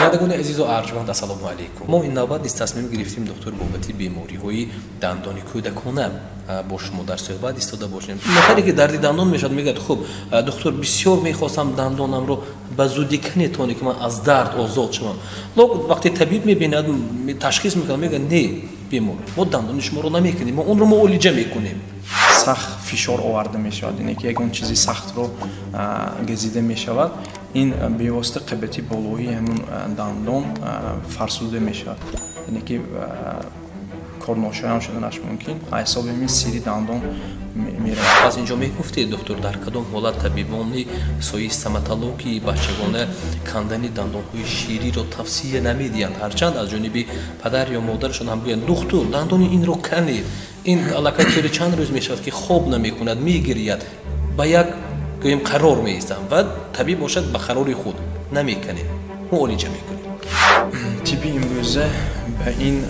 Бинандагони азизу арҷманд, ассалому алайкум. Мо ин навбат низ тасмим гирифтем, духтур, бобати бемориҳои дандони кӯдакона бо шумо дар суҳбат истода бошем. Нафаре ки дарди дандон мешавад, мегӯяд: «Хуб, духтур, бисёр мехостам дандонамро ба зудӣ канед, то оне ки ман аз дард озод шавам». Вақте табиб мебинад, ташхис мекунад, мегӯяд: «Не, бемор, мо дандони шуморо намекунем, мо онро муолиҷа мекунем». Сахт фишор оварда мешавад, яъне ки ягон чизи сахтро газида мешавад, ин бевосита қабати болоии ҳамун дандон фарсуда мешавад, яъне ки корношоям шуданаш мумкин, аз ҳисоби ҳамин сири дандон меравад. Аз инҷо мегуфтед, духтур, дар кадом ҳолат табибони соҳаи стоматологии бачагона кандани дандонҳои шириро тавсия намедиҳанд, ҳарчанд аз ҷониби падар ё модарашон ҳам гӯянд: «Духтур, дандони инро канед, ин аллакай тӯли чанд рӯз мешавад, ки хоб намекунад, мегирияд», ба як гӯем қарор меистанд ва табиб бошад ба қарори худ: намеканем, муолиҷа мекунем? Тибби имрӯза ба ин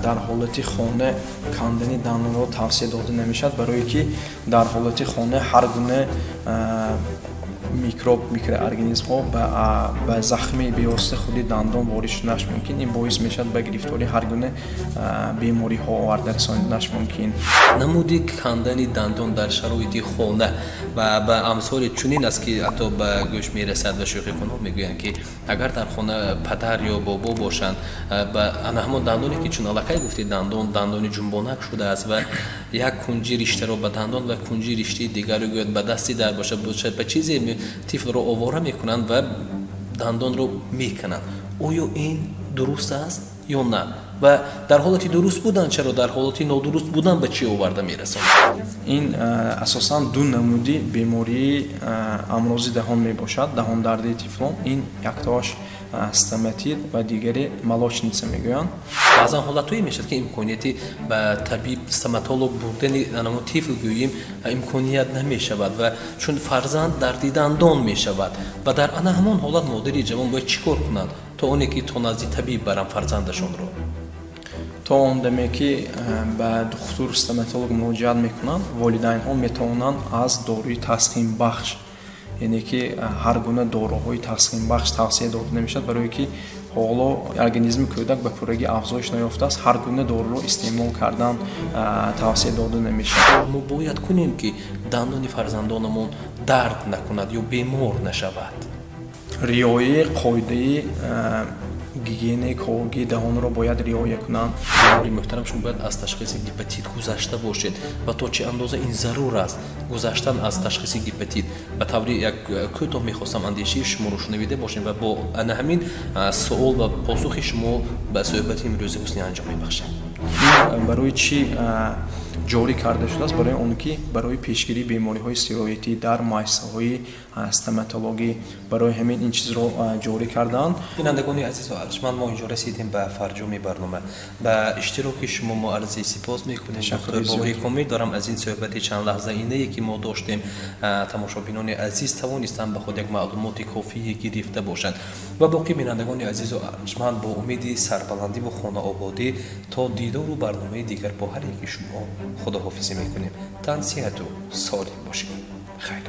дар ҳолати хона кандани дандонро тавсия дода намешавад, барое ки дар ҳолати хона ҳар гуна микроб, микроорганизмҳо ба захми бевосита худи дандон ворид шуданаш мумкин. Ин боис мешавад ба гирифтории ҳар гуна бемориҳо оварда расониданаш мумкин. Намуди кандани дандон дар шароити хона ва ба амсоли чунин аст, ки ҳатто ба гӯш мерасад ва шӯхикунон мегӯянд, ки агар дар хона падар ё бобо бошанд, ба ана ҳамон дандоне ки, чун аллакай гуфтед, дандон дандони ҷунбонак шудааст ва як кунҷи риштаро ба дандон ва кунҷи риштаи дигарро гӯяд ба дасти дар бошад, ба чизе тифлро овора мекунанд ва дандонро мекунанд. Оё ин дуруст аст ё на? Ва дар ҳолати дуруст будан чаро, дар ҳолати нодуруст будан ба чӣ оварда мерасонад? Ин асосан ду намуди бемории амрози даҳон мебошад, даҳондарди тифлон. Ин яктоаш стоматит ва дигаре молочница мегӯянд. Баъзан ҳолатҳое мешавад, ки имконияти ба табиб стоматолог бурдани анамо тифл, гӯем, имконият намешавад ва чун фарзанд дарди дандон мешавад ва дар ана ҳамон ҳолат модари ҷавон бояд чӣ кор кунад, то оне ки то назди табиб барам фарзандашонро? То он даме ки ба духтур стоматолог муроҷиат мекунанд, волидайнҳо метавонанд аз доруи тасхинбахш, яъне ки ҳар гуна доруҳои тасхинбахш тавсия дода намешавад, барое ки ҳоло организми кӯдак ба пуррагӣ афзоиш наёфтааст, ҳар гуна доруро истеъмол кардан тавсия дода намешавад. Мо бояд кунем, ки дандони фарзандонамон дард накунад ё бемор нашавад? Риояи қоидаи гигиенаи ковогии даҳонро бояд риоя кунанд. Бемори муҳтарам, шумо бояд аз ташхиси гепатит гузашта бошед ва то чӣ андоза ин зарур аст, гузаштан аз ташхиси гепатит? Ба таври як кӯтоҳ мехостам андешаи шуморо шунавида бошем ва бо ана ҳамин суол ва посухи шумо ба суҳбати имрӯзи ҳусни анҷом мебахшем. Барои чӣ ҷорӣ карда шудааст? Барои он ки барои пешгирии бемориҳои сироятӣ дар муассисаҳои стоматологӣ, барои ҳамин ин чизро ҷорӣ кардаанд. Бинандагони азизу арҷманд, мо инҷо расидем ба фарҷоми барнома. Ба иштироки шумо мо арзи сипос мекунем. Бовари комил дорам, аз ин суҳбати чанд лаҳзаинае ки мо доштем, тамошобинони азиз тавонистанд ба худ як маълумоти кофие гирифта бошанд. Ва боқӣ, бинандагони азизу арҷманд, бо умеди сарбаландиву хонаободӣ то дидору барномаи дигар бо ҳар яки шумо худоҳофизӣ мекунем. Тан сиҳату солим бошед. Хайр.